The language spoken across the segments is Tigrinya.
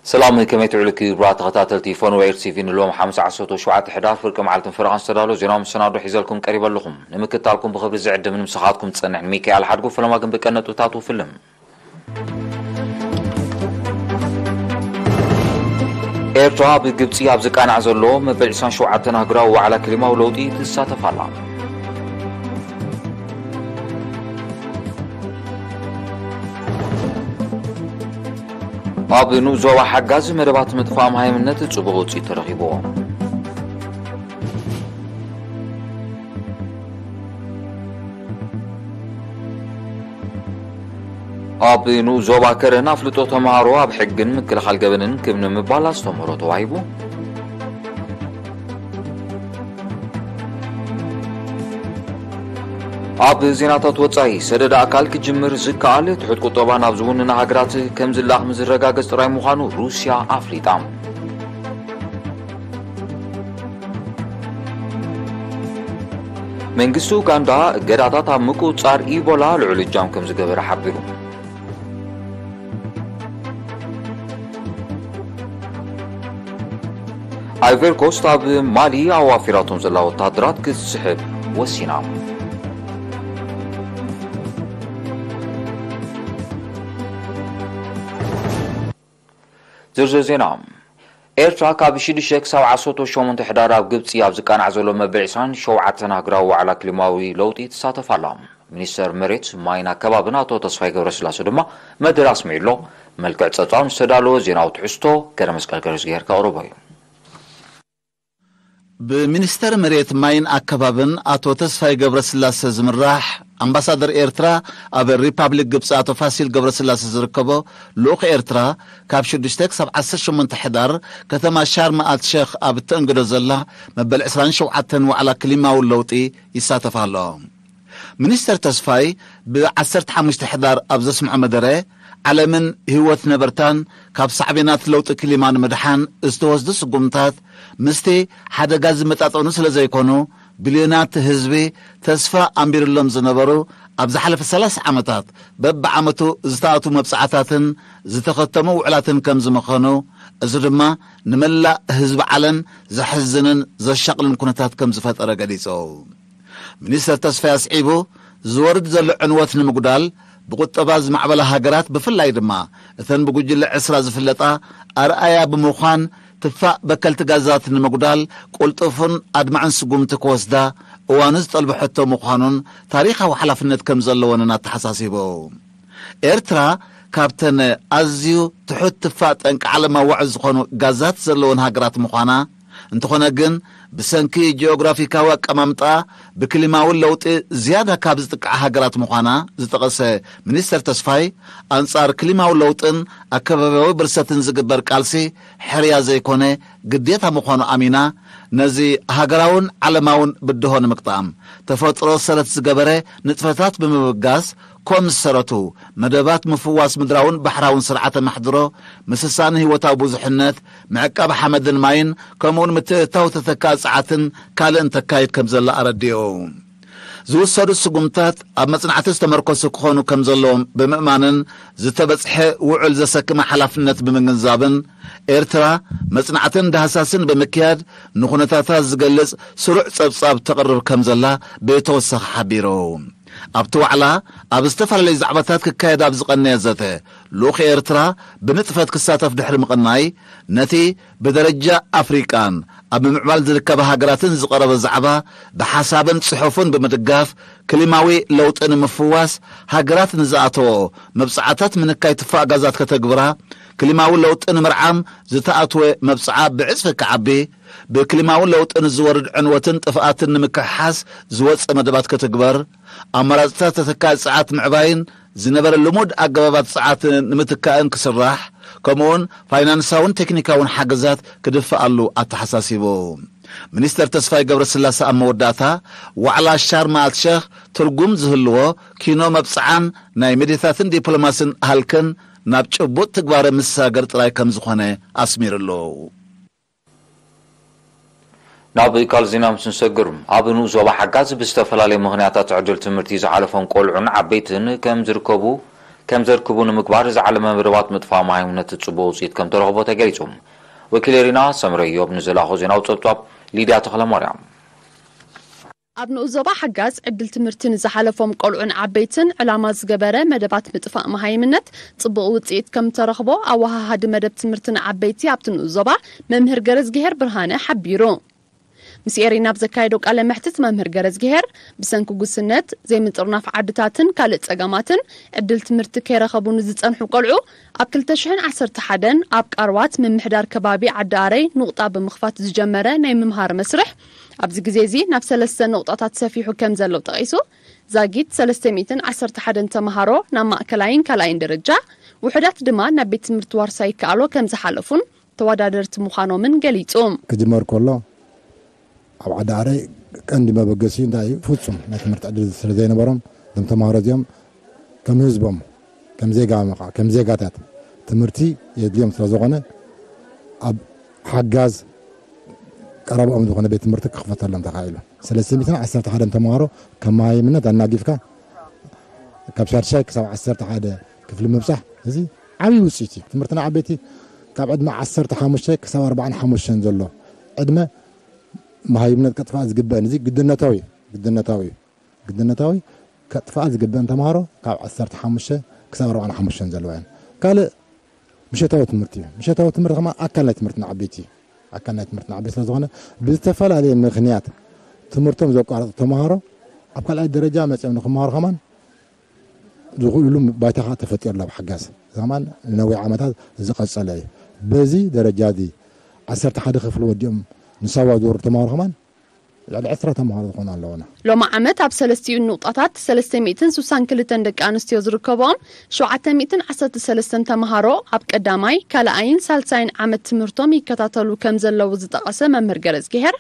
ሰላም፣ ከመይ ትውዕሉ ክቡራት ተኸታተልቲ ፎን ዌር ቲቪ? ንሎም ሓሙስ ዓሰርተ ሸውዓተ ሕዳር ፍርቂ መዓልትን ፈረቓን ዝተዳለወ ዜናዊ መሰናዶ ሒዘልኩም ቀሪበ ኣለኹም። ንምክትታልኩም ብኽብሪ ዝዕድም ንምስኻትኩም ዝጸንሕ ሚካኤል ሓድጉ። ፈለማ ግን ብቀን ነጥብታቱ ፍልም። ኤርትራ ኣብ ግብጺ ኣብ ዝቃናዕ ዘሎ መበል ዕስራን ሸውዓተን ኣህጉራዊ ዋዕላ ክሊማዊ ለውጢ ትሳተፍ ኣላ። ኣብ ንኡስ ዞባ ሓጋዝ መደባት ምጥፋእ መሃይምነት ጽቡቕ ውጽኢት ተረኺብዎ። ኣብ ንኡስ ዞባ ከረን ኣፍልጦ ተምሃሮ ኣብ ሕግን ምክልኻል ገበንን ክብ ንምባል ኣስተምህሮ ተዋሂቡ። ኣብ ዜናታት ወጻኢ፣ ሰደድ ኣካል ክጅምር ዝከኣል ትሑት ቁጠባ ናብ ዝውንና ሃገራት ከም ዝለኣኽ ምዝረጋገጽ ጥራይ ምዃኑ ሩስያ ኣፍሊጣ። መንግስቲ ኡጋንዳ እገዳታት ኣብ ምቁጽጻር ኢቦላ ልዑል እጃም ከም ዝገበረ ሓቢሩ። ኣይቨሪ ኮስት ኣብ ማሊ ኣዋፊራቶም ዘላ ወታደራት ክትስሕብ ወሲና። ዝርዝር ዜና። ኤርትራ ካብ ሽዱሽተ ክሳብ ዓሰርተ ሸሞንተ ሕዳር ኣብ ግብጺ ኣብ ዝቃናዕ ዘሎ መበል ዕስራን ሸውዓተን ሃገራዊ ዋዕላ ክሊማዊ ለውጢ ትሳተፍ ኣላ። ሚኒስተር መሬት፣ ማይን ኣከባብን ኣቶ ተስፋይ ገብረስላሴ ድማ መደረ ኣስሚዑ ኣሎ። መልክዕ ጸብጻብ ዝተዳለወ ዜናዊ ትሕዝቶ ገረ መስቀል ገረዝጊሄር ከቕርቦ እዩ። ብሚኒስተር መሬት፣ ማይን ኣከባብን ኣቶ ተስፋይ ገብረስላሴ ዝምራሕ ኣምባሳደር ኤርትራ ኣብ ሪፓብሊክ ግብጺ ኣቶ ፋሲል ገብረስላሴ ዝርከቦ ልኡኽ ኤርትራ፣ ካብ ሽዱሽተ ክሳብ ዓሰርተ ሸሞንተ ሕዳር ከተማ ሻርም ኣል ሼኽ ኣብ እተእንግዶ ዘላ መበል ዕስራን ሸውዓተን ዋዕላ ክሊማዊ ለውጢ ይሳተፍ ኣሎ። ሚኒስተር ተስፋይ ብ ዓሰርተ ሓሙሽተ ሕዳር ኣብ ዘስምዖ መደረ፣ ዓለምን ህይወት ነበርታን ካብ ሳዕቤናት ለውጢ ክሊማ ንምድሓን ዝተወስዱ ስጉምታት ምስቲ ሓደጋ ዝመጣጠኑ ስለ ዘይኮኑ፣ ቢልዮናት ህዝቢ ተስፋ ኣንቢርሎም ዝነበሩ፣ ኣብ ዝሓለፈ ሰላሳ ዓመታት በብዓመቱ ዝተኣትዉ መብጽዓታትን ዝተኸተሙ ውዕላትን ከም ዝመኸኑ፣ እዚ ድማ ንመላእ ህዝቢ ዓለም ዘሕዝንን ዘሻቕልን ኩነታት ከም ዝፈጠረ ገሊጹ። ሚኒስተር ተስፋይ ኣስዒቡ፣ ዝወርድ ዘሎ ዕንወት ንምጉዳል፣ ብቁጠባ ዝማዕበላ ሃገራት፣ ብፍላይ ድማ እተን ብጉጅለ ዕስራ ዝፍለጣ፣ ኣርኣያ ብምዃን፣ ትፋእ በከልቲ ጋዛት ንምጉዳል ቅልጡፍን ኣድማዕን ስጉምቲ ክወስዳ እዋኑ ዝጠልቦ ሕቶ ምዃኑን ታሪኻዊ ሓላፍነት ከም ዘለወንን ኣተሓሳሲቡ። ኤርትራ ካብተን ኣዝዩ ትሑት ትፋእ ጠንቂ ዓለማዊ ዋዕዝ ዝኾኑ ጋዛት ዘለወን ሃገራት ምዃና፣ እንተኾነ ግን ብሰንኪ ጂኦግራፊካዊ ኣቀማምጣ ብክሊማዊ ለውጢ ዝያዳ ካብ ዝጥቃዓ ሃገራት ምዃና ዝጠቐሰ ሚኒስተር ተስፋይ፣ ኣንጻር ክሊማዊ ለውጥን ኣከባብያዊ ብርሰትን ዝግበር ቃልሲ ሕርያ ዘይኮነ ግዴታ ምዃኑ ኣሚና፣ ነዚ ሃገራውን ዓለማውን ብድሆ ንምግጣም፣ ተፈጥሮ ሰረት ዝገበረ ንጥፈታት ብምብጋስ፣ ኮም ዝሰረቱ መደባት ምፍዋስ ምድራውን ባሕራውን ስርዓተ ማሕድሮ፣ ምስሳን ህይወታዊ ብዙሕነት፣ ምዕቃብ ሓመድን ማይን፣ ከምኡውን ምትእትታው ተተካኢ ጸዓትን ካልእን ተካይድ ከም ዘላ ኣረዲኡ። ዝውሰዱ ስጉምታት ኣብ መጽናዕቲ ዝተመርኮሱ ክኾኑ ከም ዘለዎም ብምእማንን፣ ዝተበጽሐ ውዕል ዘሰክመ ሓላፍነት ብምግንዛብን፣ ኤርትራ መጽናዕትን ዳህሳስን ብምክያድ ንኹነታታት ዝገልጽ ስሩዕ ጸብጻብ ተቕርብ ከም ዘላ ብተወሳኺ ሓቢሩ። ኣብቲ ዋዕላ ኣብ ዝተፈላለዩ ዛዕባታት ክካየድ ኣብ ዝቐነየ ዘተ፣ ልኡኽ ኤርትራ ብንጥፈት ክሳተፍ ድሕሪ ምቕናይ፣ ነቲ ብደረጃ ኣፍሪቃን ኣብ ምምዕባል ዝርከባ ሃገራትን ዝቐረበ ዛዕባ ብሓሳብን ጽሑፍን ብምድጋፍ፣ ክሊማዊ ለውጢ ንምፍዋስ ሃገራት ንዝኣተዎ መብጽዓታት ምንካይ ትፋእ ጋዛት ከተግብራ፣ ክሊማዊ ለውጢ ንምርዓም ዝተኣትወ መብጽዓ ብዕጽፊ ክዓቢ፣ ብክሊማዊ ለውጢ ንዝወርድ ዕንወትን ጥፍኣትን ንምክሕሓስ ዝወጸ መደባት ክትግበር፣ ኣማራጽታት ተተካኢ ጸዓት ምዕባይን ዝነበረ ልሙድ ኣገባባት ጸዓት ንምትካእን ክስራሕ፣ ከምኡውን ፋይናንሳውን ቴክኒካውን ሓገዛት ክድፍኣሉ ኣተሓሳሲቡ። ሚኒስተር ተስፋይ ገብረስላሴ ኣብ መወዳእታ፣ ዋዕላ ሻርም ኣልሸኽ ትርጉም ዝህልዎ ኪኖ መብጽዓን ናይ ሚድያታትን ዲፕሎማስን ሃልክን ናብ ጭቡጥ ትግባረ ምስጋር ጥራይ ከም ዝኾነ ኣስሚርሉ። ናብ ካልእ ዜና ምስ ንሰግር፣ ኣብ ንኡስ ዞባ ሓጋዝ ብዝተፈላለየ ምኽንያታት ዕድል ትምህርቲ ዝሓለፎም ቆልዑን ዓበይትን ከም ዝርከቡ ከም ዘርክቡ ንምግባር ዝዓለመ መደባት ምጥፋእ መሃይምነት ጽቡቕ ውጽኢት ከም ተረኽቦ ተገሊጹ። ወኪል ኤሪና ሰምረ ኢዮብ ንዝላኾ ዜናዊ ጸብጻብ ሊድያ ተኽለማርያም። ኣብ ንኡስ ዞባ ሓጋዝ ዕድል ትምህርቲ ንዝሓለፎም ቆልዑን ዓበይትን ዕላማ ዝገበረ መደባት ምጥፋእ መሃይምነት ጽቡቕ ውጽኢት ከም ተረኽቦ ኣወሃሃዲ መደብ ትምህርቲ ንዓበይቲ ኣብቲ ንኡስ ዞባ መምህር ገረዝግሄር ብርሃነ ሓቢሩ። ምስ ኤሪና ኣብ ዘካየዶ ቃለ መሕትት መምህር ገረዝግሄር ብሰንኪ ጉስነት፣ ዘይምጥርናፍ ዓድታትን ካልእ ጸገማትን ዕድል ትምህርቲ ከይረኸቡ ንዝጸንሑ ቆልዑ ኣብ ክልተ ሽሕን ዓሰርተ ሓደን ኣብ ቃርዋት ምምሕዳር ከባቢ ዓዲ ኣረይ ኑቕጣ ብምኽፋት ዝጀመረ ናይ ምምሃር መስርሕ ኣብዚ ግዜ እዚ ናብ ሰለስተ ኑቕጣታት ሰፊሑ ከም ዘሎ ጠቒሱ፣ ዛጊት ሰለስተ ሚእትን ዓሰርተ ሓደን ተምሃሮ ናብ ማእከላይን ካልኣይን ደረጃ፣ ውሑዳት ድማ ናብ ቤት ትምህርቲ ዋርሳይ ይከኣሎ ከም ዝሓለፉን ተወዳደርቲ ምዃኖምን ገሊጹ። ክጅመር ከሎ ኣብ ዓዲ ኣረይ ቀንዲ መበገሲኡ እንታይ እዩ? ፍጹም ናይ ትምህርቲ ዕድል ስለ ዘይነበሮም እዞም ተምሃሮ እዚኦም ከም ህዝቦም፣ ከም ዜጋ መቓ-፣ ከም ዜጋታት ትምህርቲ የድልዮም ስለ ዝኾነ ኣብ ሓጋዝ ቀረባኦም ዝኾነ ቤት ትምህርቲ ክኽፈተሎም ተኻኢሉ። ሰለስተ ሚእትን ዓሰርተ ሓደን ተምሃሮ ከም መሃይምነት ኣናጊፍካ ካብ ሻድሻይ ክሳብ ዓሰርተ ሓደ ክፍሊ ምብጻሕ፣ እዚ ዓብዪ ውጽኢት እዩ። ትምህርትና ዓበይቲ ካብ ዕድመ ዓሰርተ ሓሙሽተ ክሳብ ኣርባዓን ሓሙሽተን ዘሎ ዕድመ መሃይምነት ከጥፋእ ዝግበእን፣ እዚ ግድነታዊ እዩ። ግድነታዊ እዩ። ግድነታዊ ከጥፋእ ዝግበእን ተምሃሮ ካብ ዓሰርተ ሓሙሽተ ክሳብ ኣርባዓን ሓሙሽተን ዘለዋ እየን። ካልእ ምሸታዊ ትምህርቲ እዩ። ምሸታዊ ትምህርቲ ከማ ኣካል ናይ ትምህርቲ ንዓበይቲ እዩ። ኣካል ናይ ትምህርቲ ንዓበይቲ ስለ ዝኾነ ብዝተፈላለየ ምኽንያት ትምህርቶም ዘቋረጹ ተምሃሮ ኣብ ካልኣይ ደረጃ መጺኦም ንክምሃሩ ከማን ዝኽእሉሉ ባይታ ከዓ ተፈጢሩ ኣሎ። ኣብ ሓጋዝ እዚ ከማን ንነዊሕ ዓመታት ዝቐጸለ እዩ። በዚ ደረጃ እዚ ዓሰርተ ሓደ ክፍሊ ወዲኦም ንሳዋ ዝወርዱ ተምሃሮ ከማን ልዕሊ ዕስራ ተምሃሮ ዝኾኑ ኣለዉና። ሎሚ ዓመት ኣብ ሰለስቲኡ ንቑጣታት ሰለስተ ሚእትን ስሳን ክልተን ደቂ ኣንስትዮ ዝርከብኦም ሸውዓተ ሚእትን ዓሰርተ ሰለስተን ተምሃሮ ኣብ ቀዳማይ፣ ካልኣይን ሳልሳይን ዓመት ትምህርቶም ይከታተሉ ከም ዘለዉ ዝጠቐሰ መምህር ገረዝግሄር፣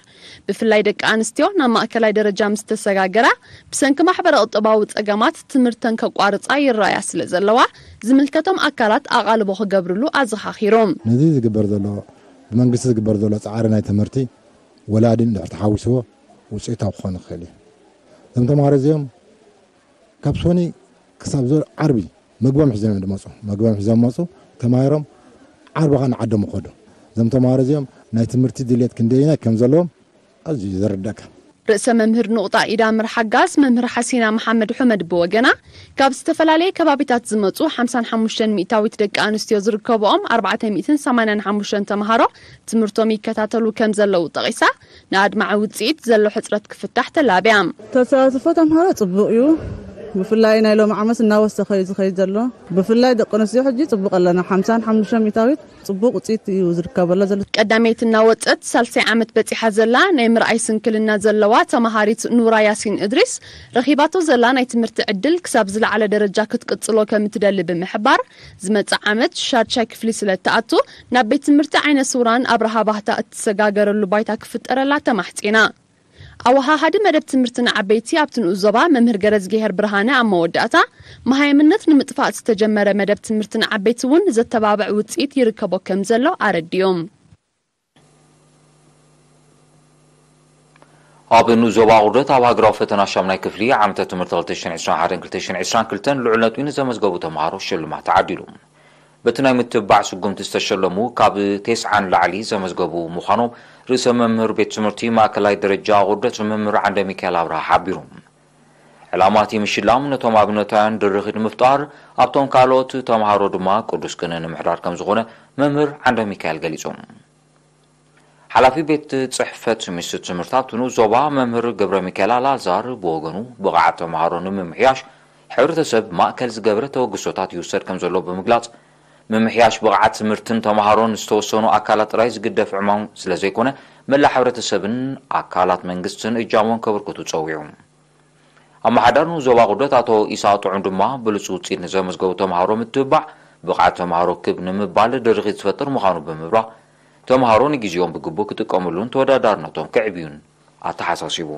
ብፍላይ ደቂ ኣንስትዮ ናብ ማእከላይ ደረጃ ምስ ተሰጋገራ ብሰንኪ ማሕበረ ቁጠባዊ ጸገማት ትምህርተን ከቋርጻ ይረኣያ ስለ ዘለዋ ዝምልከቶም ኣካላት ኣቓልቦ ክገብርሉ ኣዘኻኺሩ። ነዚ ዝግበር ዘሎ ብመንግስቲ ዝግበር ዘሎ ጻዕሪ ናይ ትምህርቲ ወላዲ እንድሕር ተሓዊስዎ ውፅኢታዊ ክኾን ይኽእል እዩ። እዞም ተምሃሮ እዚኦም ካብ ሶኒ ክሳብ ዞ ዓርቢ መግቦም ሒዞም እዮም ዝመፁ። መግቦም ሒዞም መፁ፣ ተማሂሮም ዓርቢ ኸዓ ንዓዶም ይኸዱ። እዞም ተምሃሮ እዚኦም ናይ ትምህርቲ ድሌት ክንደየናይ ከም ዘለዎም ኣዝዩ እዩ ዘረዳእካ። ርእሰ መምህር ኑቕጣ ኢዳምር ሓጋዝ መምህር ሓሲና መሓመድ ሑመድ ብወገና፣ ካብ ዝተፈላለየ ከባቢታት ዝመፁ ሓምሳን ሓሙሽተን ሚእታዊት ደቂ ኣንስትዮ ዝርከብኦም ኣርባዕተ ሚእትን ሰማንያን ሓሙሽተን ተምሃሮ ትምህርቶም ይከታተሉ ከም ዘለዉ ጠቒሳ፣ ንኣድማዒ ውፅኢት ዘሎ ሕፅረት ክፍታሕ ተላብያ። ተሳትፎ ተምሃሮ ፅቡቕ እዩ። ብፍላይ ናይ ሎሚ ዓመት እናወሰኸ እዩ ዝኸይድ ዘሎ። ብፍላይ ደቂ ኣንስትዮ ሕጂ ፅቡቕ ኣለና። ሓምሳን ሓሙሽተን ሚእታዊት ፅቡቕ ውፅኢት እዩ ዝርከበላ ዘሎ። ቀዳመይቲ እናወፀት ሳልሳይ ዓመት በፂሓ ዘላ ናይ ምርኣይ ስንክልና ዘለዋ ተምሃሪት ኑራ ያሲን እድሪስ፣ ረኺባቶ ዘላ ናይ ትምህርቲ ዕድል ክሳብ ዝለዓለ ደረጃ ክትቅፅሎ ከም እትደሊ ብምሕባር፣ ዝመፅእ ዓመት ሻድሻይ ክፍሊ ስለ እትኣቱ፣ ናብ ቤት ትምህርቲ ዓይነ ስውራን ኣብርሃ ባህታ እትሰጋገረሉ ባይታ ክፍጠረላ ተማሕፂና። ኣወሃሃዲ መደብ ትምህርቲ ንዓበይቲ ኣብቲ ንኡስ ዞባ መምህር ገረዝግሄር ብርሃነ ኣብ መወዳእታ፣ መሃይምነት ንምጥፋእ ዝተጀመረ መደብ ትምህርቲ ንዓበይቲ እውን ዘተባብዕ ውፅኢት ይርከቦ ከም ዘሎ ኣረዲኦም። ኣብ ንኡስ ዞባ ኣቑርደት ኣብ ሃገራዊ ፈተና ሻምናይ ክፍሊ ዓመተ ትምህርቲ ክልተ ሽሕን ዕስራን ሓደን ክልተ ሽሕን ዕስራን ክልተን ልዑል ነጥቢ ንዘመዝገቡ ተምሃሮ ሽልማት ተዓዲሉ። በቲ ናይ ምትብባዕ ስጉምቲ ዝተሸለሙ ካብ ተስዓ ንላዕሊ ዘመዝገቡ ምዃኖም ርእሰ መምህር ቤት ትምህርቲ ማእከላይ ደረጃ ኣቑርደት መምህር ዓንደ ሚካኤል ኣብርሃ ሓቢሩ። ዕላማ እቲ ምሽላም ነቶም ኣብነታውያን ድርኺት ንምፍጣር፣ ኣብቶም ካልኦት ተምሃሮ ድማ ቅዱስ ቅነ ንምሕዳር ከም ዝኾነ መምህር ዓንደ ሚካኤል ገሊጹ። ሓላፊ ቤት ጽሕፈት ሚኒስትሪ ትምህርቲ ኣብቲ ንኡስ ዞባ መምህር ገብረ ሚካኤል ኣልኣዛር ብወገኑ፣ ብቕዓት ተምሃሮ ንምምሕያሽ ሕብረተሰብ ማእከል ዝገበረ ተበግሶታት ይውሰድ ከም ዘሎ ብምግላጽ፣ ምምሕያሽ ብቕዓት ትምህርትን ተምሃሮን ዝተወሰኑ ኣካላት ጥራይ ዝግደፍ ዕማም ስለ ዘይኮነ፣ መላእ ሕብረተሰብን ኣካላት መንግስትን እጃሞም ከበርክቱ ጸዊዑ። ኣመሓዳሪ ንኡስ ዞባ ኣቑርደት ኣቶ ኢሳቕ ጥዑም ድማ ብሉጽ ውጽኢት ንዘመዝገቡ ተምሃሮ ምትብባዕ ብቕዓት ተምሃሮ ክብ ንምባል ድርኺት ዝፈጥር ምዃኑ ብምብራህ፣ ተምሃሮ ንግዜኦም ብግቡእ ክጥቀምሉን ተወዳዳርነቶም ከዕብዩን ኣተሓሳሲቡ።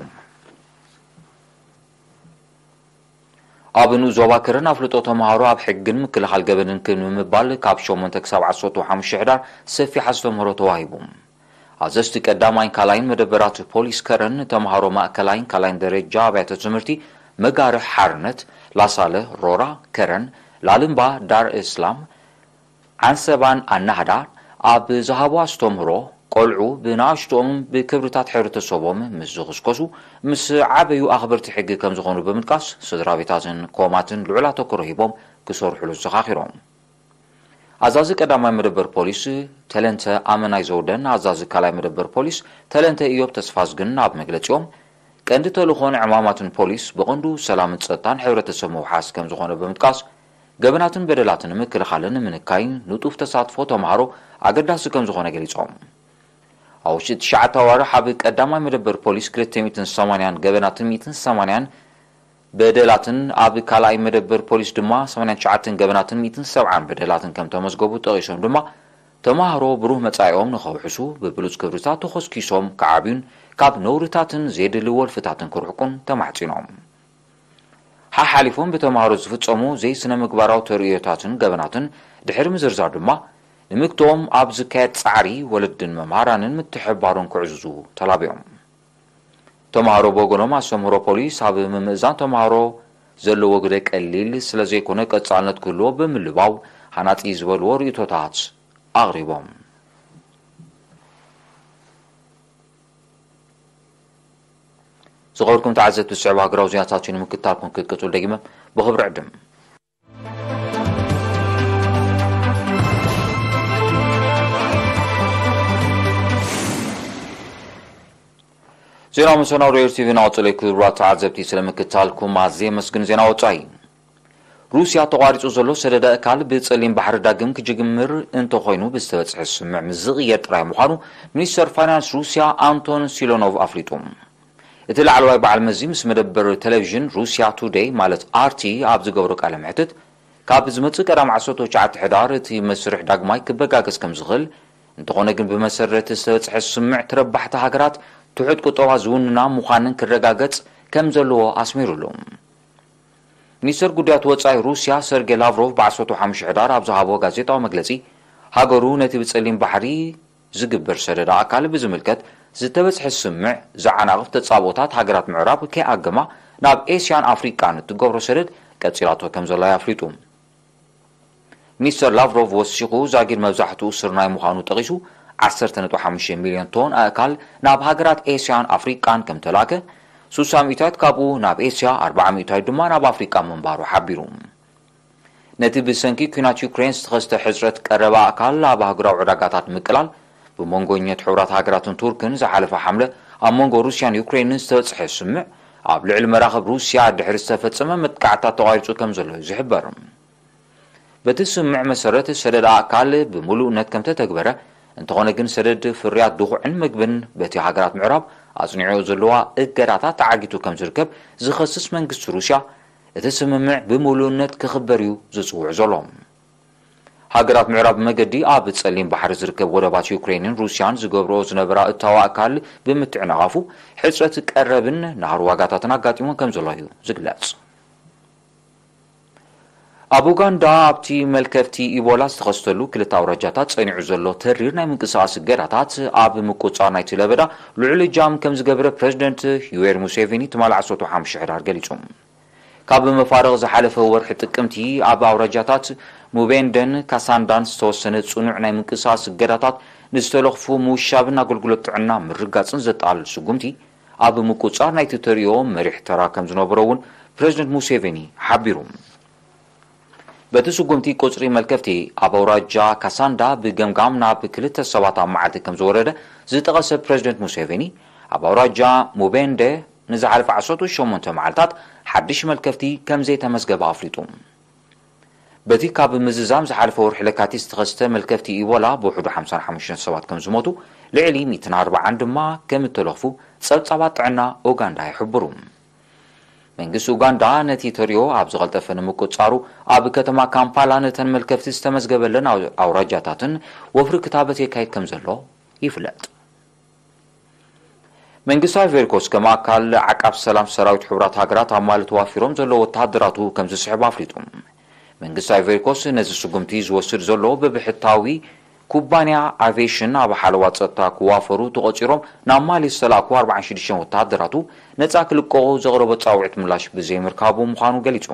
ኣብ ንኡስ ዞባ ከረን ኣፍልጦ ተምሃሮ ኣብ ሕግን ምክልኻል ገበንን ክብ ንምባል ካብ ሸሞንተ ክሳብ ዓሰርተ ሓሙሽተ ሕዳር ሰፊሕ ኣስተምህሮ ተዋሂቡ። ኣዘዝቲ ቀዳማይን ካልኣይን መደበራት ፖሊስ ከረን፣ ተምሃሮ ማእከላይን ካልኣይን ደረጃ ኣብያተ ትምህርቲ መጋርሕ ሓርነት፣ ላሳለ፣ ሮራ፣ ከረን፣ ላልምባ ዳር እስላም ዓንሰባን ኣናህዳ ኣብ ዝሃቦ ኣስተምህሮ፣ ቆልዑ ብንኣሽቶኦም ብክብርታት ሕብረተሰቦም ምስ ዝኽስከሱ፣ ምስ ዓበዩ ኣኽበርቲ ሕጊ ከም ዝኾኑ ብምጥቃስ፣ ስድራ ቤታትን ኮማትን ልዑል ኣተኩሮ ሂቦም ክሰርሑሉ ዘኻኺሮም። ኣዛዚ ቀዳማይ መደበር ፖሊስ ተለንተ ኣመናይ ዘውደን ኣዛዚ ካልኣይ መደበር ፖሊስ ተለንተ ኢዮብ ተስፋዝግን ኣብ መግለጺኦም፣ ቀንዲ ተልእኾን ዕማማትን ፖሊስ ብቐንዱ ሰላምን ጸጥታን ሕብረተሰብ ምውሓስ ከም ዝኾነ ብምጥቃስ፣ ገበናትን በደላትን ንምክልኻልን ንምንካይን ንጡፍ ተሳትፎ ተምሃሮ ኣገዳሲ ከም ዝኾነ ገሊጾም። ኣብ ውሽጢ ትሽዓተ ኣዋርሕ ኣብ ቀዳማይ መደበር ፖሊስ ክልተ ሚእትን ሰማንያን ገበናትን ሚእትን ሰማንያን በደላትን ኣብ ካልኣይ መደበር ፖሊስ ድማ ሰማንያን ትሽዓተን ገበናትን ሚእትን ሰብዓን በደላትን ከም ተመዝገቡ ጠቒሶም ድማ፣ ተምሃሮ ብሩህ መጻኢኦም ንኸውሕሱ ብብሉጽ ክብርታት ተኾስኪሶም ክዓብዩን ካብ ነውርታትን ዘየድሊ ወልፍታትን ክርሕቁን ተማሕጺኖም። ሓሓሊፎም ብተምሃሮ ዝፍጸሙ ዘይስነ ምግባራዊ ተርእዮታትን ገበናትን ድሕሪ ምዝርዛር ድማ፣ ንምግትኦም ኣብ ዝካየድ ጻዕሪ ወለድን መምሃራንን ምትሕብባሮም ክዕዝዙ ተላብዮም። ተምሃሮ ብወገኖም ኣስተምህሮ ፖሊስ ኣብ ምምእዛን ተምሃሮ ዘለዎ ግደ ቀሊል ስለ ዘይኮነ ቀጻልነት ክህልዎ ብምልባው ሃናጺ ዝበልዎ ርእይቶታት ኣቕሪቦም። ዝኸበርኩም ተዓዘብቲ ዝስዕቡ ሃገራዊ ዜናታት እዩ ንምክትታልኩም ክትቅጽሉ ደጊመ ብኽብሪ ዕድም። ዜና መሰናዶ ኤር ቲቪ ናቕጽሎ። ክቡራት ተዓዘብቲ ስለምክትታልኩም ኣዝየ የመስግን። ዜና ወጻኢ። ሩስያ ተቋሪጹ ዘሎ ሰደድ ኣእካል ብጸሊም ባሕሪ ዳግም ክጅምር እንተኾይኑ ብዝተበጽሐ ስምምዕ ምስ ዝቕየር ጥራይ ምዃኑ ሚኒስተር ፋይናንስ ሩስያ ኣንቶን ሲሎኖቭ ኣፍሊጡ። እቲ ላዕለዋይ በዓል መዚ ምስ መደበር ቴሌቪዥን ሩስያ ቱዴይ ማለት ኣርቲ ኣብ ዝገብሮ ቃለ መሕትት፣ ካብ ዝመጽእ ቀዳም ዓሰርተ ትሽዓተ ሕዳር እቲ መስርሕ ዳግማይ ክበጋገስ ከም ዝኽእል፣ እንተኾነ ግን ብመሰረት ዝተበጽሐ ስምምዕ ተረባሕቲ ሃገራት ትሑት ቁጠባ ዝውንና ምዃንን ክረጋገጽ ከም ዘለዎ ኣስሚሩሉ። ሚኒስተር ጉዳያት ወጻኢ ሩስያ ሰርጌ ላቭሮቭ ብ ዓሰርተ ሓሙሽተ ሕዳር ኣብ ዝሃቦ ጋዜጣዊ መግለጺ፣ ሃገሩ ነቲ ብጸሊም ባሕሪ ዝግበር ሰደድ ኣእካል ብዝምልከት ዝተበጽሐ ስምምዕ ዘዓናቕፍ ተጻብኦታት ሃገራት ምዕራብ ከይኣገማ ናብ ኤስያን ኣፍሪቃን እትገብሮ ሰደድ ቀጺላቶ ከም ዘላ ኣፍሊጡ። ሚኒስተር ላቭሮቭ ወሲኹ፣ ዛጊድ መብዛሕትኡ ስርናይ ምዃኑ ጠቒሱ፣ ዓሰርተ ነጥቢ ሓሙሽተ ሚልዮን ቶን ኣእካል ናብ ሃገራት ኤስያን ኣፍሪቃን ከም ተላከ፣ ስሳ ሚእታዊት ካብኡ ናብ ኤስያ፣ ኣርብዓ ሚእታዊት ድማ ናብ ኣፍሪቃ ምንባሩ ሓቢሩ። ነቲ ብሰንኪ ኲናት ዩክሬን ዝተኸስተ ሕጽረት ቀረብ ኣእካል ኣብ ኣህጉራዊ ዕዳጋታት ምቅላል፣ ብመንጎ ኘት ሕቡራት ሃገራትን ቱርክን ዝሓለፈ ሓምለ ኣብ መንጎ ሩስያን ዩክሬንን ዝተበጽሐ ስምምዕ፣ ኣብ ልዕሊ መራኽብ ሩስያ ድሕሪ ዝተፈጸመ መጥቃዕትታት ተቋሪጹ ከም ዘሎ እዩ ዝሕበር። በቲ ስምምዕ መሰረት ሰደድ ኣእካል ብምሉእነት ከም ተተግበረ፣ እንተኾነ ግን ሰደድ ፍርያት ድኹዕን ምግብን በቲ ሃገራት ምዕራብ ኣጽኒዖ ዘለዋ እገዳታት ተዓጊቱ ከም ዝርከብ ዝኸስስ መንግስቲ ሩስያ፣ እቲ ስምምዕ ብምሉእነት ክኽበር እዩ ዝጽውዕ ዘሎ። ሃገራት ምዕራብ መገዲ ኣብ ጸሊም ባሕሪ ዝርከብ ወደባት ዩክሬንን ሩስያን ዝገብርኦ ዝነበራ እታዋ ኣካል ብምትዕንቓፉ፣ ሕጽረት ቀረብን ናህሪ ዋጋታትን ኣጋጢሞን ከም ዘሎ እዩ ዝግለጽ። ኣብ ኡጋንዳ ኣብቲ መልከፍቲ ኢቦላ ዝተኸስተሉ ክልተ ኣውራጃታት ጸኒዑ ዘሎ ተሪር ናይ ምንቅስቓስ እገዳታት ኣብ ምቁጽጻር ናይቲ ለበዳ ልዑል እጃም ከም ዝገበረ ፕረዚደንት ዩዌሪ ሙሴቪኒ ትማሊ ዓሰርተ ሓሙሽተ ሕዳር ገሊጹ። ካብ መፋርቕ ዝሓለፈ ወርሒ ጥቅምቲ ኣብ ኣውራጃታት ሙቤንደን ካሳንዳን ዝተወሰነ ጽኑዕ ናይ ምንቅስቓስ እገዳታት ንዝተለኽፉ ምውሻብን ኣገልግሎት ጥዕና ምርጋጽን ዘጠቓልል ስጉምቲ ኣብ ምቁጽጻር ናይቲ ተርእዮ መሪሕ ተራ ከም ዝነበሮ እውን ፕረዚደንት ሙሴቬኒ ሓቢሩ። በቲ ስጉምቲ ቁጽሪ መልከፍቲ ኣብ ኣውራጃ ካሳንዳ ብገምጋም ናብ ክልተ ሰባት ኣብ መዓልቲ ከም ዝወረደ ዝጠቐሰ ፕረዚደንት ሙሴቬኒ፣ ኣብ ኣውራጃ ሙቤንደ ንዝሓለፈ ዓሰርተ ሸሞንተ መዓልታት ሓድሽ መልከፍቲ ከም ዘይተመዝገበ ኣፍሊጡ። በቲ ካብ ምዝዛም ዝሓለፈ ወርሒ ለካቲት ዝተኸስተ መልከፍቲ ኢቦላ ብውሕዱ ሓምሳን ሓሙሽተን ሰባት ከም ዝሞቱ፣ ልዕሊ ሚእትን ኣርባዓን ድማ ከም እተለኽፉ ጸብጻባት ጥዕና ኡጋንዳ ይሕብሩ። መንግስቲ ኡጋንዳ ነቲ ተርእዮ ኣብ ዝቐልጠፈ ንምቁጽጻሩ ኣብ ከተማ ካምፓላ ነተን መልከፍቲ ዝተመዝገበለን ኣው-፣ ኣውራጃታትን ወፍሪ ክታበት የካይድ ከም ዘሎ ይፍለጥ። መንግስቲ ኣይቨሪኮስት ከም ኣካል ዓቃብ ሰላም ሰራዊት ሕቡራት ሃገራት ኣብ ማሊ ተዋፊሮም ዘለዉ ወተሃደራቱ ከም ዝስሕቡ ኣፍሊጡ። መንግስቲ ኣይቨሪኮስት ነዚ ስጉምቲ ዝወስድ ዘሎ ብብሕታዊ ኩባንያ ኣቪዬሽን ኣብ ሓለዋ ጸጥታ ክዋፈሩ ተቖጺሮም ናብ ማሊ ዝተላእኩ ኣርባዓን ሽዱሽተን ወተሃደራቱ ነጻ ክልቀቑ ዘቕረቦ ጻውዒት ምላሽ ብዘይምርካቡ ምዃኑ ገሊጹ።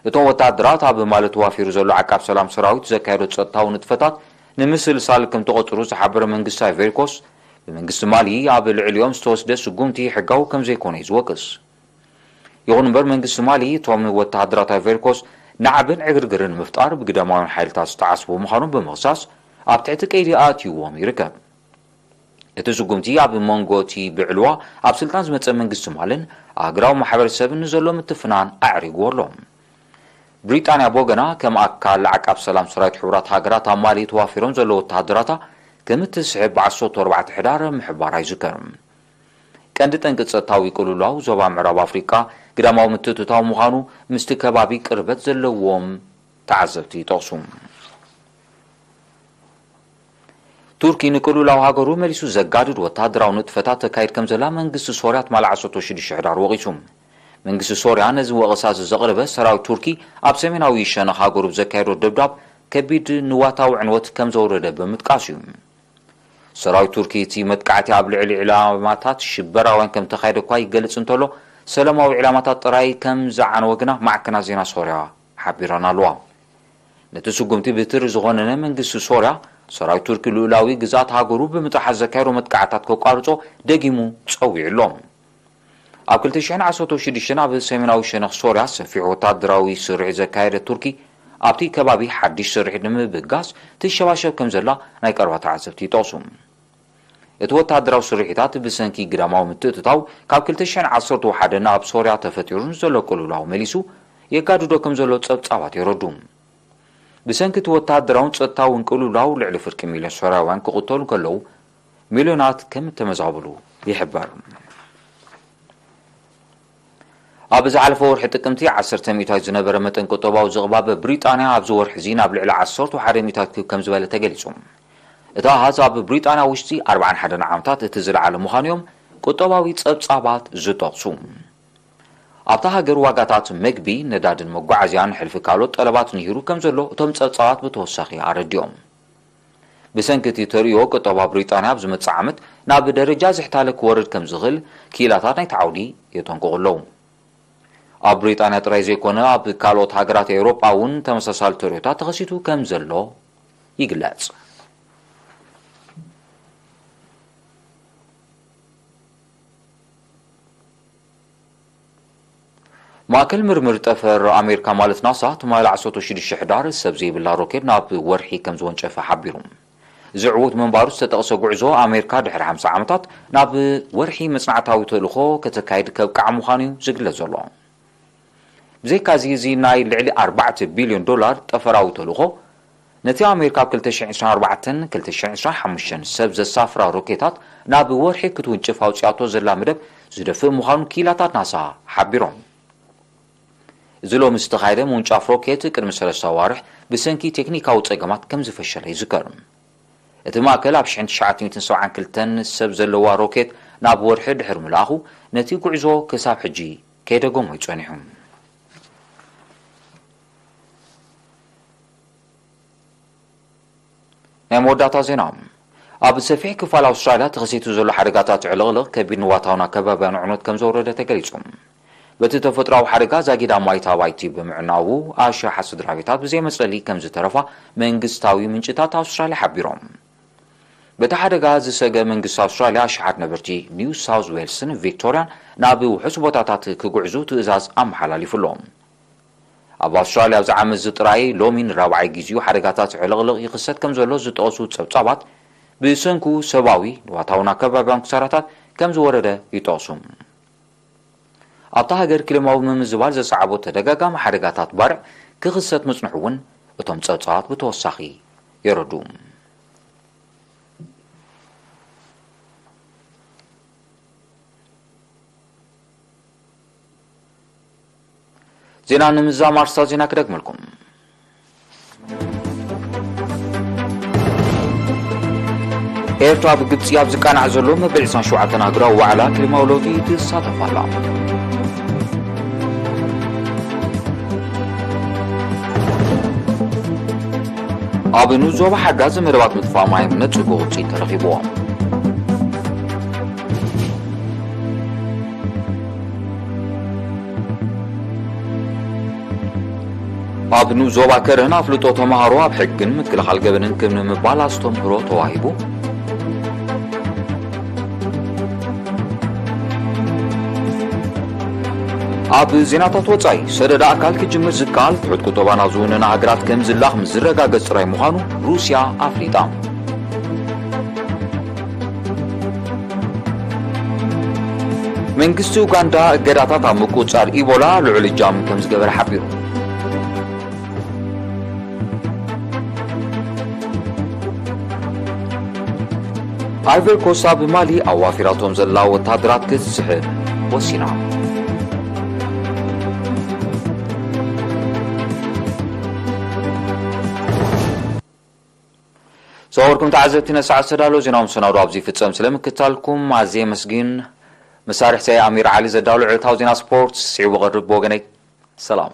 እቶም ወተሃደራት ኣብ ማሊ ተዋፊሩ ዘሎ ዓቃብ ሰላም ሰራዊት ዘካየዶ ጸጥታዊ ንጥፈታት ንምስልሳል ከም ተቖጽሩ ዝሓበረ መንግስቲ ኣይቨሪኮስ፣ ብመንግስቲ ማሊ ኣብ ልዕሊኦም ዝተወስደ ስጉምቲ ሕጋዊ ከም ዘይኮነ እዩ ዝወቅስ። ይኹን እምበር መንግስቲ ማሊ እቶም ወተሃደራት ኣይቨሪኮስ ናዕብን ዕግርግርን ንምፍጣር ብግዳማውያን ሓይልታት ዝተዓስቡ ምዃኖም ብምኽሳስ ኣብ ትሕቲ ቀይዲ ኣእትይዎም ይርከብ። እቲ ስጉምቲ ኣብ መንጎ እቲ ብዕልዋ ኣብ ስልጣን ዝመጸ መንግስቲ ማልን ኣህጉራዊ ማሕበረሰብን ዘሎ ምትፍናን ኣዕሪግዎ ኣሎ። ብሪጣንያ ብወገና ከም ኣካል ዓቃብ ሰላም ሰራዊት ሕቡራት ሃገራት ኣብ ማሊ ተዋፊሮም ዘለዉ ወተሃደራታ ከም እትስሕብ ብዓሰርተ ኣርባዕተ ሕዳር ምሕባራ ይዝከር። ቀንዲ ጠንቂ ጸጥታዊ ቅልውላው ዞባ ምዕራብ ኣፍሪቃ ግዳማዊ ምትእትታው ምዃኑ ምስቲ ከባቢ ቅርበት ዘለዎም ተዓዘብቲ ይጠቕሱ። ቱርኪ ንቅልውላው ሃገሩ መሊሱ ዘጋድድ ወተሃደራዊ ንጥፈታት ተካይድ ከም ዘላ መንግስቲ ሶርያ ትማሊ ዓሰርተ ሽዱሽተ ሕዳር ወቒሱ። መንግስቲ ሶርያ ነዚ ወቐሳ እዚ ዘቕረበ ሰራዊት ቱርኪ ኣብ ሰሜናዊ ሸነኽ ሃገሩ ብዘካየዶ ደብዳብ ከቢድ ንዋታዊ ዕንወት ከም ዘውረደ ብምጥቃስ እዩ። ሰራዊት ቱርኪ እቲ መጥቃዕቲ ኣብ ልዕሊ ዕላማታት ሽበራውያን ከም ተኻየደ እኳ ይገልጽ እንተሎ፣ ሰላማዊ ዕላማታት ጥራይ ከም ዝዓነወ ግና ማዕከናት ዜና ሶርያ ሓቢረን ኣለዋ። ነቲ ስጉምቲ ብትሪ ዝኾነነ መንግስቲ ሶርያ፣ ሰራዊት ቱርኪ ልኡላዊ ግዝኣት ሃገሩ ብምጥሓስ ዘካየዶ መጥቃዕታት ከቋርጾ ደጊሙ ጸዊዑ ኣሎ። ኣብ ክልተ ሽሕን ዓሰርተ ሽዱሽተን ኣብ ሰሜናዊ ሸነኽ ሶርያ ሰፊሕ ወታደራዊ ስርሒት ዘካየደ ቱርኪ፣ ኣብቲ ከባቢ ሓድሽ ስርሒት ንምብጋስ ትሸባሸብ ከም ዘላ ናይ ቀረባ ተዓዘብቲ ይጠቕሱ። እቲ ወተሃደራዊ ስርሒታት ብሰንኪ ግዳማዊ ምትእትታው ካብ ክልተ ሽሕን ዓሰርተ ሓደ ናብ ሶርያ ተፈጢሩ ንዘሎ ቅልውላው መሊሱ የጋድዶ ከም ዘሎ ጸብጻባት የረዱ። ብሰንኪ እቲ ወተሃደራውን ጸጥታውን ቅልውላው ልዕሊ ፍርቂ ሚልዮን ሶርያውያን ክቕተሉ ከለዉ፣ ሚልዮናት ከም እተመዛበሉ ይሕበር። ኣብ ዝሓለፈ ወርሒ ጥቅምቲ ዓሰርተ ሚእታዊት ዝነበረ መጠን ቁጠባዊ ዝቕባበ ብሪጣንያ ኣብዚ ወርሒ እዚ ናብ ልዕሊ ዓሰርተ ሓደ ሚእታዊት ክብ ከም ዝበለ ተገሊጹ። እቲ ኣሃዝ ኣብ ብሪጣንያ ውሽጢ ኣርባዓን ሓደን ዓመታት እቲ ዝለዓለ ምዃኑ እዮም ቁጠባዊ ጸብጻባት ዝጠቕሱ። ኣብታ ሃገር ዋጋታት መግቢ፣ ነዳድን መጓዓዝያን ሕልፊ ካልኦት ጠለባት ንሂሩ ከም ዘሎ እቶም ጸብጻባት ብተወሳኺ ኣረዲኦም። ብሰንኪ እቲ ተርእዮ ቁጠባ ብሪጣንያ ኣብ ዝመጽእ ዓመት ናብ ደረጃ ዝሕታለ ክወርድ ከም ዝኽእል ክኢላታት ናይቲ ዓውዲ የጠንቅቑ ኣለዉ። ኣብ ብሪጣንያ ጥራይ ዘይኮነ ኣብ ካልኦት ሃገራት ኤውሮጳ እውን ተመሳሳሊ ተርእዮታት ተኸሲቱ ከም ዘሎ ይግለጽ። ማእከል ምርምር ጠፈር ኣሜሪካ ማለት ናሳ ትማሊ ዓሰርተ ሽዱሽተ ሕዳር ሰብ ዘይብላ ሮኬት ናብ ወርሒ ከም ዝወንጨፈ ሓቢሩ። እዚ ዕዉት ምንባሩ ዝተጠቕሰ ጉዕዞ ኣሜሪካ ድሕሪ ሓምሳ ዓመታት ናብ ወርሒ መጽናዕታዊ ተልእኾ ከተካይድ ከብቅዓ ምዃኑ እዩ ዝግለጽ ዘሎ። ብዘይካዚ እዚ ናይ ልዕሊ ኣርባዕተ ቢልዮን ዶላር ጠፈራዊ ተልእኾ ነቲ ኣሜሪካ ኣብ ክልተ ሽሕን ዕስራን ኣርባዕተን ክልተ ሽሕን ዕስራን ሓሙሽተን ሰብ ዘሳፍራ ሮኬታት ናብ ወርሒ ክትውንጭፍ ኣውጺኣቶ ዘላ መደብ ዝደፍእ ምዃኑ ክኢላታት ናሳ ሓቢሮም። እዚ ሎሚ ዝተኻየደ ምውንጫፍ ሮኬት ቅድሚ ሰለስተ ኣዋርሕ ብሰንኪ ቴክኒካዊ ጸገማት ከም ዝፈሸለ ይዝከር። እቲ ማእከል ኣብ ሽሕን ትሽዓተ ሚእትን ሰብዓን ክልተን ሰብ ዘለዋ ሮኬት ናብ ወርሒ ድሕሪ ምልኣኹ ነቲ ጉዕዞ ክሳብ ሕጂ ከይደገሞ እዩ ጸኒሑ። ናይ መወዳእታ ዜና። ኣብ ሰፊሕ ክፋል ኣውስትራልያ ተኸሲቱ ዘሎ ሓደጋታት ዕልቕልቕ ከቢድ ንዋታውን ኣከባብያን ዕንወት ከም ዘውረደ ተገሊጹ። በቲ ተፈጥሮኣዊ ሓደጋ ዛጊዳ ማይት ኣባይቲ ብምዕናዉ ኣሽሓት ስድራ ቤታት ብዘይ መጽለሊ ከም ዝተረፋ መንግስታዊ ምንጭታት ኣውስትራልያ ሓቢሮም። በቲ ሓደጋ ዝሰገ መንግስቲ ኣውስትራልያ ኣሽሓት ነበርቲ ኒው ሳውዝ ዌልስን ቪክቶርያን ናብ ውሑስ ቦታታት ክጉዕዙ ትእዛዝ ኣመሓላሊፉ ኣሎ። ኣብ ኣውስትራልያ ኣብዚ ዓመት እዚ ጥራይ ሎሚ ንራብዓይ ግዜኡ ሓደጋታት ዕልቕልቕ ይኽሰት ከም ዘሎ ዝጠቕሱ ጸብጻባት፣ ብሰንኩ ሰብኣዊ ንዋታውን ኣከባብያን ክሳራታት ከም ዝወረደ ይጠቕሱ። ኣብታ ሃገር ክሊማዊ ምምዝባል ዘሰዓቦ ተደጋጋሚ ሓደጋታት ባርዕ ክኽሰት ምጽንሑ እውን እቶም ጸብጻባት ብተወሳኺ የረድኡ። ዜና ንምዝዛም ኣርስታት ዜና ክደግመልኩም። ኤርትራ ብግብጺ ኣብ ዝቃናዕ ዘሎ መበል ዕስራን ሸውዓተን ኣህጉራዊ ዋዕላ ክሊማዊ ለውጢ ትሳተፍ ኣላ። ኣብ ንኡስ ዞባ ሓጋዝ መደባት ምጥፋእ ማይ እምነት ጽቡቕ ውጽኢት ተረኺብዎ። ኣብ ንኡስ ዞባ ከረን ኣፍልጦ ተምሃሮ ኣብ ሕግን ምክልኻል ገበንን ክብ ንምባል ኣስተምህሮ ተዋሂቡ። ኣብ ዜናታት ወጻኢ፣ ሰደድ ኣካል ክጅምር ዝከኣል ትሑት ቁጠባ ናብ ዝውንና ሃገራት ከም ዝላኽ ምስ ዝረጋገጽ ጥራይ ምዃኑ ሩስያ ኣፍሊጣ። መንግስቲ ኡጋንዳ እገዳታት ኣብ ምቁጽጻር ኢቦላ ልዑል እጃም ከም ዝገበረ ሓቢሩ። ኣይቨር ኮስት ኣብ ማሊ ኣዋፊራቶም ዘላ ወታደራት ክትስሕብ ወሲና። ዝኸበርኩም ተዓዘብቲ፣ ነሰዓት ዝተዳለወ ዜናዊ መሰናዶ ኣብዚ ይፍጸም። ስለ ምክትታልኩም ኣዝየ የመስግን። መሳርሕተይ ኣሚር ዓሊ ዘዳሎ ዕለታዊ ዜና ስፖርት ስዒቡ ቀርብ። ብወገነይ ሰላም።